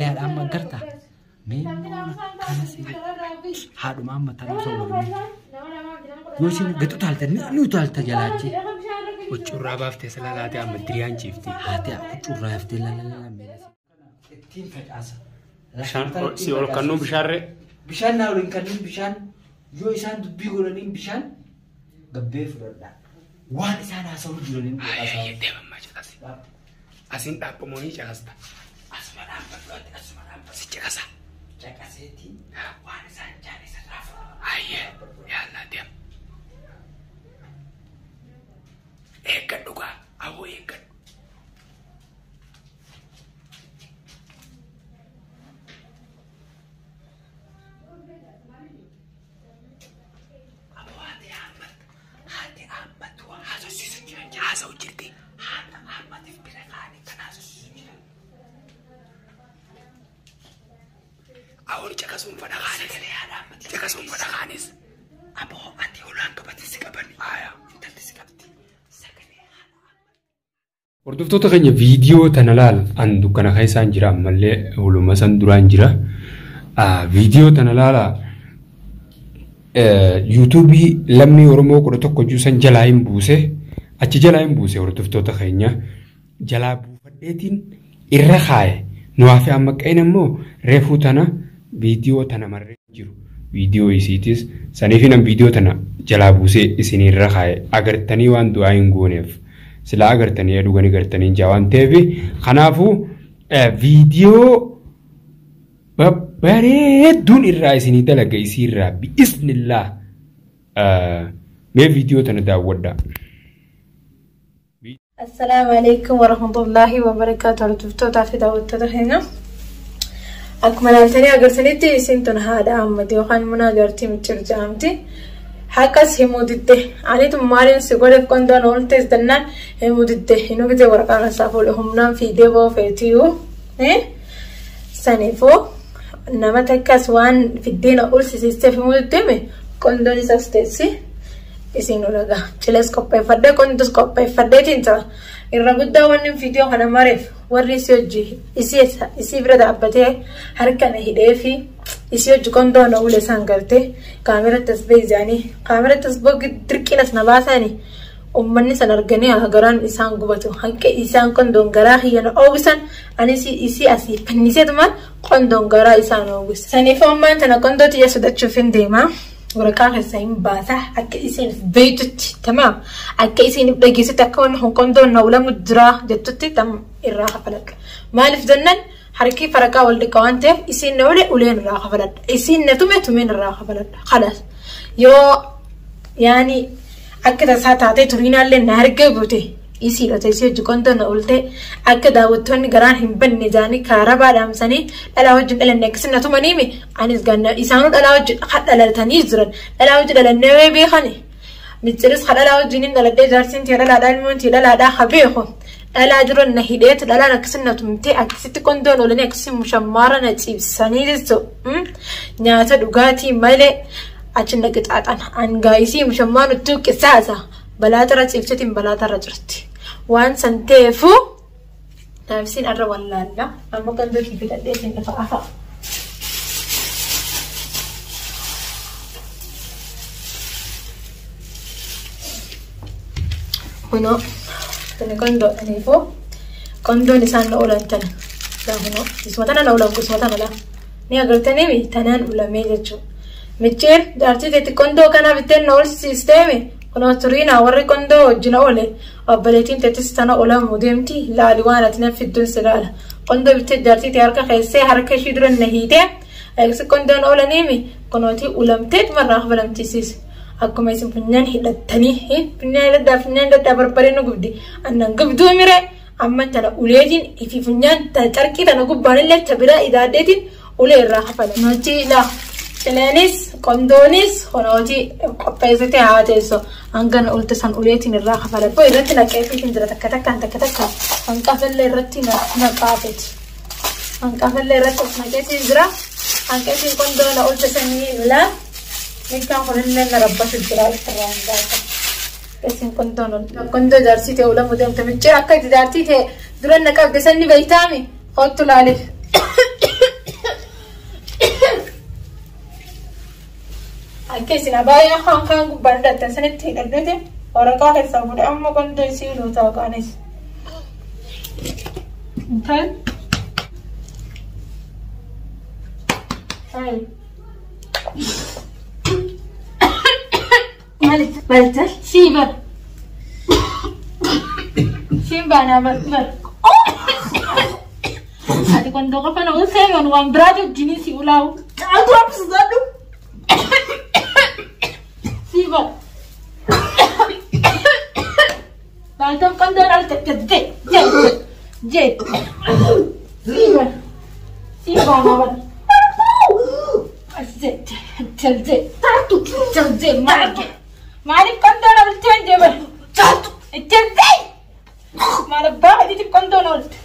Haadha amma gartaa? Mee kana si haadhuma amma tanuu isa waliin. Yoo isin gad utaalta ni utaalta jalaachi. Huccuurraa baaftee sila laatee amma diriyaan ciifti. Haati huccuurraa haftee lalalala miila. Ittiin facaasa. Bishaan si ol kannuu bishaanree. Bishaan naa waliin kanneen bishaan yoo isaan dubbii godhaniin bishaan gabbee fudhadha. Waan isaan haasa'uu jiraniin Ayyee deemammaa caqasi. Asiin dhaabbamoonii caqasta. Asuma dhaabbadhu ati asuma dhaabbadhu. Si caqasa. Caqaseetii waan isaan jaan isarraa fudhadha. Ayyee yaallaa deem. Eeggadhu gaa awwoo eeggadhu. Haati Ahmad waa haasofsiisu jiran Haasa'u jirti. Haadha Ahmadiif bira kaanii kan haasofsiisu jiran. Awwoon caqasuun fadha kaanis. Caqasuun fadha kaanis. Aboo ati olaan qabate si qabani. Aayaa. Intalli si qabdi. Sagalee haadha. Hordoftoota keenya viidiyoo tana laal an dukkana keessaan jira ammallee huluma san duraan jira. Viidiyoo tana laala yuutuubii lammii Oromoo 11 juusan jalaa hin buuse achi jalaa hin buuse hordoftoota keenya jalaa buufadheetiin irra kaaye nuwaa fi amma qeen ammoo reefuu tana viidiyoo tana marree jiru. Viidiyoo isiitis saniif nan viidiyoo tana jalaa buusee isin irra kaaye agartanii waan du'aa hin gooneef. Silaa agartanii dhuganii gartanii jaa waan ta'eef kanaafuu viidiyoo babbareedduun irraa isinii dalaga isiirraa bi'iznillaa mee viidiyoo tana daawwadhaa. Assalaamu alaikum warahmatullahi wabarakaatu. Hordoftoota fi daawwattoota keenya. Akkuma ilaaltanii agartanitti isin tun haadha Ahmad yookaan Munaa jaartii Miccir jedhamti. Haqas himuu didde. Anitu maaliin si godheef qondoon ooltes jennaan himuu didde. Hinuu gite waraqaa keessaa fuudhe humnaan fiidee ba'uu feetiyuu. Saniifuu nama takkas waan fiddeena ulsisiisteef himuu diddeme qondoon isas teessi. Isin ulagaa cilees qopheeffadhee qondos qopheeffadheetiin ta'a. Irra guddaa wanni viidiyoo kana mareef warri isii hojii isii bira dhaabbatee harka na hidhee fi isii hojii qondoo na ule isaan galtee kaameratti as beeyzaanii kaameratti as boogi dirqinas na baasanii uummanni san arganii garaan isaan gubatu hanqe isaan qondoon garaa kiyya na oowwisan anis isii asii fanniseetumaan qondoon garaa isaan oowwisa. Saniif ammaan tana qondoo xiyya sodachuuf hin deemaa. Waraqaa keessa hin baasa akka isiin beeytutti tamaam akka isiin dhageessutti akka wanni kun qondoon na ulamu jira jettutti tam irraa kafaladha. Maaliif jennaan harki faraqaa wal dhiqa waan ta'eef isiin na ule uleen irraa kafaladha. Isiin na tume tumeen irraa kafaladha. Khalas yoo yaani akka tasaa taatee turiinaallee na arga buute isiidha isii hojii qondoo na ulte akka daawwattoonni garaan hin banne jaanii kaarabaa dhaamsanii dhalaa wajjin dhalanne akkasii na tumaniimi anis ganna isaanuu dhalaa wajjin dhalatanii jiran dhalaa wajjin dhalannee wee beekani micciris dhalaa wajjin hin dhaladhee jaarsiin tee dhalaadhaa ilmoon tee dhalaadhaa ha beeku dhalaa jiran na hidheetu dhalaan akkasii na tumtee akkasitti qondoon oolanii akkasii mushammaara na ciibsanii jechuudha nyaata dhugaatii malee achi na qixaaxan hangaa isii mushammaa nutti qisaasa balaatarra ciibsetiin balaatarra jirti. Waan san ta'eefuu naafisiin arra wallaalla amma qondoo fidadhee isin dhufa afa. Kunoo tani qondoo dhaniifuu qondoon isaan na oolan tana. Kunoo isuma tana na oolan isuma tana laa. Ni agartanii tanaan ulamee jechuudha. Micceen jaartii teetti qondoo kana bitteen na oolsiisteemi. Kunoo turiinaa warri qondoo wajjin oole obboleettiin teettis tana olamuu deemti laali waan ati na fidduun si laala. Qondoo bittee jaartii tee harka keessee harka ishii dura na hiitee eegsi qondoon oolaniimi kunooti ulamtee marraa kafalamtiisiis. Akkuma isin funyaan hidhattanii funyaan hidhadhaa funyaan hidhadhaa barbaree nu gubdi annan gubduu mire amma tana uleetiin ifi funyaan carqii tana gubbaan illee tabiraa idaaddeetiin ulee irraa kafala. Nuti laa cileenis qondoonis kunooti qopheessitee haa teessu hangana ulte san uleetiin irraa kafala. Boo irratti naqeefiitiin jira takka takkaan takka takka hanqafallee irratti naqaafeti. Hanqafallee irratti of naqeetiin jira. Hanqeetiin qondoo na ulte sanii laa. Ninkaan kunillee na rabbashu jira irraa hin baasa. Isin qondoon qondoo jaartii ta'e ulamu deemte miccee akka itti jaartii ta'e dura na qabde sanni beeytaami kottu laaliif. Akka isin abaayaa kaan kaan gubbaan hidhattan sanitti hidhadhete waraqaa keessaa fuudhee amma qondoo isii luutaa kaanis. Intal. Hai. Malit malital sii bar. Siin baanaa bar bar. Ati qondoo qofa na ulsee waan biraati wajjinii si ulaawu. Caaltuu hambisuudhaan. Sii bar. Baaltan qondoon al je je je. Sii bar. Sii baanaa bar. Je je Taatu. je je maal maaliif qondoon olteen jee bar. Caaltu. Je je. Maal abbaa hadiitiif qondoon olte.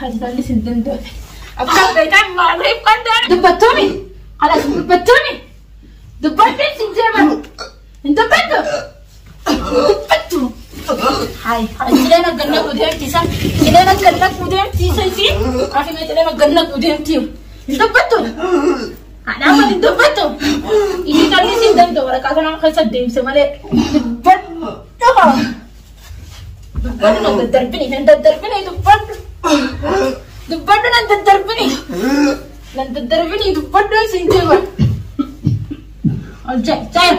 Addaalli sin danda'ame. Akka beekan maaliif qondoon. Dubbattuumi. Khalas dubbattuumi. Dubbadde sin jee bar. Hin dubbattu. Dubbattu. Hai, cileen agganna gudeemtiisa. Cileen agganna gudeemtiisa isii. Afime cileen agganna gudeemtii. Hin dubbattu. Haadhaan hin dubbattu. Inni qalli sin danda'u waraqaa kana keessa deemse malee. Dubbadhu. Dubbadhu nan daddarbini nan daddarbini dubbadhu. Dubbadhu nan daddarbini. Nan daddarbini dubbadhu sin jeeba. Aljai, jai,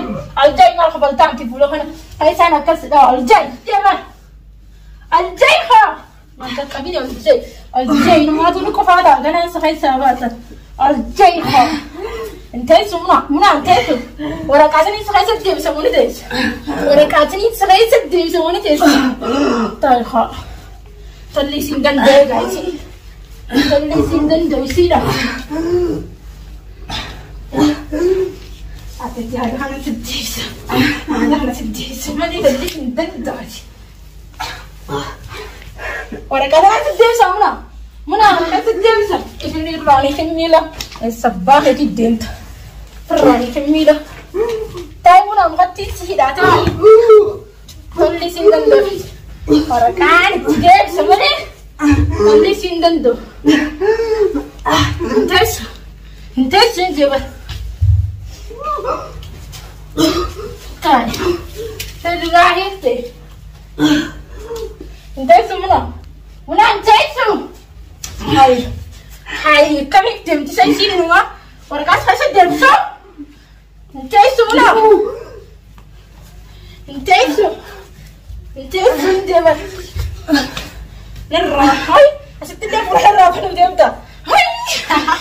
aljai maal kafaltaanti fuula kana. Isaan akkas dha aljai, jeeba. Aljai haa. Maal qaqqabini aljai. Aljai numaatu nu qofaa ta'a ganaan sa keessaa baasa. Aljai haa. Inteessu muna muna inteessu. Waraqaatanii sa keessatti deebisamu ni teessa. Waraqaatanii sa keessatti deebisamu ni teessa. Ta'i haa. Tolli isin danda'e gaa'isi. Tolli isin danda'u isiidha. Ati haadha kanatti deebisa. Haadha kanatti deebisa malee tolli isin danda'ati. Waraqaa kanatti deebisa muna. Muna kanatti deebisa. Isin irraanii fi miila. Sabbaa keetii deemta. Irraanii fi miila. Ta'i muna mukatti si hidhaa ta'i. Tolli isin danda'u. Waraqaan itti deebisa malee tolli isin danda'u. Hin teessu. Hin teessu hin jeeba. Ta'i. Sirraa hiitte. Hin teessu muna. Muna hin teessu. Hai. Hai, kamitti deemti isa isiin numa waraqaa keessa deemsa. Hin teessu muna. Hin teessu. Hin teessu hin deeman. Nirraa hai asitti illee fuula irraa kan deemta. Hai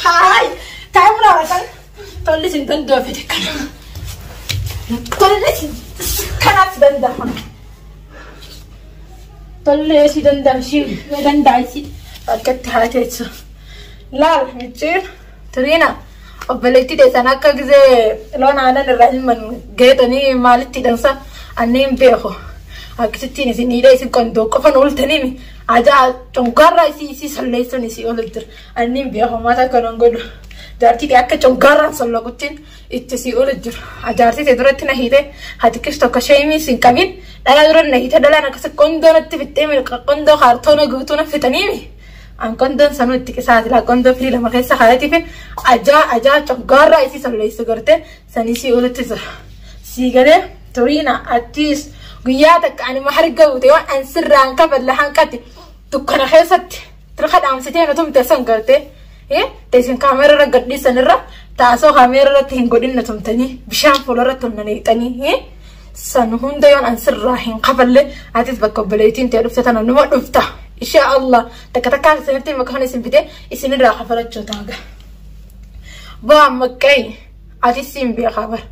hai taa'e muna waraqaan tolli sin danda'u fide kana. Tolli sin kanaaf danda'a. Tolli si danda'a si danda'a si bakkatti haa teessu. Laal micciir turiina obboleettii teessan akka gisee loon aannan irraa himan geetanii maalitti hidhansa anneen beeku. Akkasittiin isin hidhee isin qondoo qofan ooltaniimi ajaa congaarraa isii isii solleessuun isii ol jira. Anneen beeku maata kanan godhu. Jaartii akka congaarraan sollaquttiin itti isii ol jira. Jaartii ta'e duratti na hiite hatikis tokko sheemii isin qabin dhalaa dura na hiite dhalaan akkasi qondoo natti fixxee qondoo kaartoona guutuu na fixaniimi. An qondoon sanuu itti qisaati laa qondoo firii lama keessa kaayatiif ajaa ajaa congaarraa isii solleessu gorte san isii olitti jira. Sii galee turiina attiis guyyaa takka ani harga buute waan an sirraan kafalla hanqate dukkana keessatti tirka dhaamsitee nu tumte san garte. Teessin kaameera irra gadhiisan irra taasoo kaameera irratti hin godhin nu tumtanii bishaan fuula irratti humna neexanii san hunda yoon an sirraa hin kafalle atis bakka obboleettiin ta'e dhufte tana numa dhufta. Insha Allah takka takkaan isinitti maqaan isin fide isinirraa kafalachuu taaga. Baa maqqee atis siin beekaa bara.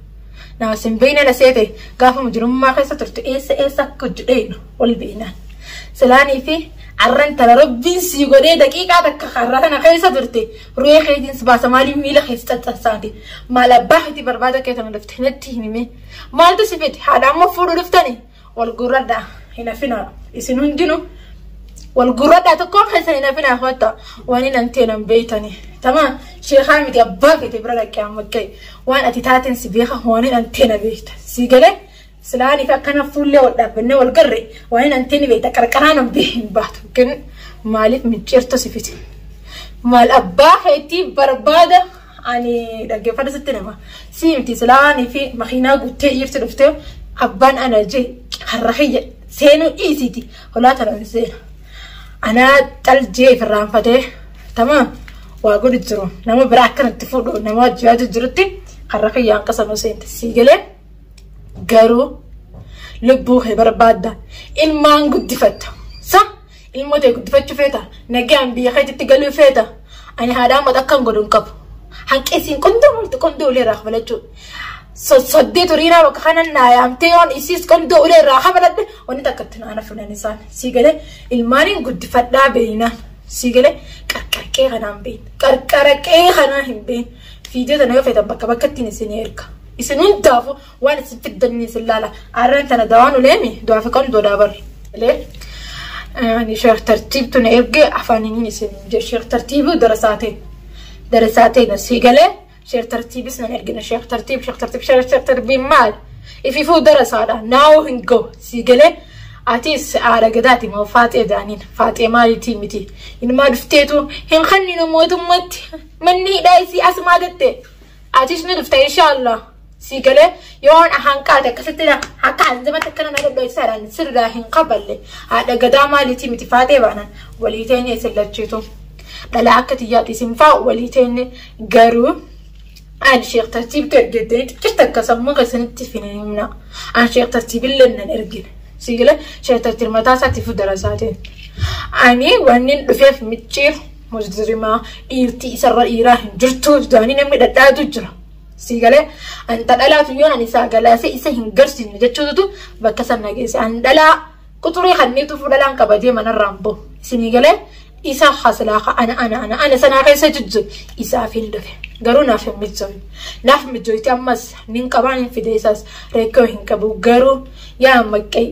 Nama sin beeyna na seete gaafa mujrummaa keessa turte eessa eessa akka hojjedheenu ol beeynaan. Silaanii fi arran tala rabbiin sii godhee daqiiqaa takka karra kana keessa turte ru'ee keetiin si baasa maaliif miila keessa caccabsaate maal abbaa keetii barbaada kee tana dhufte natti himime maaltu si fide haadha amma fuudhuu dhuftani wal gurradhaa hin hafinaa isin hundinuu wal gurradhaa tokkoon keessan hin hafinaa hotta waan hin anteenan beeytani. Tama sheekaa miti abbaa keetii bira dhaqee amma ga'e waan ati taateen si beeka waan hin anteena beekta si galee silaanii fi akkana fuullee wal dhaabbannee wal garre waan hin anteeni beekta qarqaraan hin hin baatu kan maaliif micciirtu si fite maal abbaa keetii barbaada Ani dhaggeeffadha sitti nama. Sii miti silaanii fi makiinaa guuttee dhiirti dhuftee abbaan ana jee har'a kiyya seenuu dhiisiiti. Holaa tana ol seena. Anaa caljee ifirraanfatee tamaam waa godhu jiru. Nama biraa akkanatti fuudhu nama wajjin jirutti har'a kiyya hanqa sanuu seente. Sii galee garuu lubbuu kee barbaadda. Ilmaan guddifatta. Sa ilmoo ta'e guddifachuu feeta. Nagaan biyya keetitti galuu feeta. Ani haadhaan mata akkan godhu hin qabu. Hanqisiin qondoo multi qondoo ulee irraa kafalachuu. Soddee turiiraa bakka kanan naa yaamtee yoon isiis qondoo ulee irraa kafaladhe wanni takka itti naana funan isaan. Sii galee ilmaaniin guddifadhaa beeynaan. Sii galee qarqarqee kanaan beeyn. Qarqarqee kanaan hin beeyn. Fiidee tana yoo feetan bakka bakkattiin isin erga. Isin hundaafuu waan isin fiddan isin laala. Arreen tana dawaan uleemi du'aa fi qondoo daabarre. Ani sheekh tartiibtu na erge afaaniin isin sheekh tartiibuu darasaa ta'e. Darasaa ta'e na sii galee sheekh tartiibis nan ergina sheekh tartiib sheekh tartiib sheekh tartiib maal ififuu darasaadha naa'uu hin gahu sii galee atis haadha gadaati moo faaxee daaniin faaxee maaliitii miti ilmaa dhufteetu hin kanninu mootummatti manni hidhaa isii asumaa jette atis ni dhufta inshaallah. Sii galee yoon hanqaate akkasitti akka hanzamatti akkana na dhodhoisaadhaan sirraa hin qaballe haadha gadaa maaliitii miti faaxee baanan walii teenye isin lachiitu. Dhalaa akka xiyyaatti isin faa walii teenye garuu ani sheekh tartiibtu ergettanii xiqqeessa akka sammuu keessanitti finimna. Ani sheekh tartiibillee nan ergine. Sii galee sheekh tartiib mataa isaatti fi darasaa ta'e. Ani wanni dhufeef micciir mujrimaa dhiirtii isarra dhiiraa hin jirtu jedhanii namni dhadhaatu jira. Sii galee anta dhalaatu yoon ani isaa galaasee isa hin garsiifne jechuutu bakka sana geesse. Ani dhalaa quxurii kanniitu fuudhalaan qabadee manarraan bahu. Isinii galee isa hasilaa ana ana ana ana sanaa keessa jijjiiru isaaf hin dhufe. Garuu naaf hin mijoofne. Naaf mijoofte ammas nin qabaan hin fide isaas reekkoo hin qabu. Garuu yaa maqqee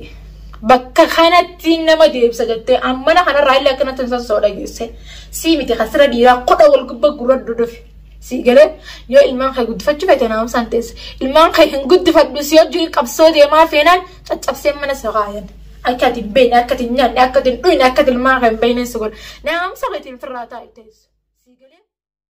bakka kanatti nama deebisa jettee ammana kanarraa illee akkanatti hin sossoo dhageesse. Sii miti kasira dhiiraa kodha wal gubbaa gurra dhufe. Sii galee yoo ilmaan kee guddifachuu feete naamsaan teesse. Ilmaan kee hin guddifadhu si hojii qabsoo deemaa feenaan caccabsee mana si kaayan. Akka ati hin beekne, akka ati hin nyaanne, akka ati hin dhuyne, akka ati ilmaan kee hin beekne si godha. Naamsa keetiin firraa taa'e teessu.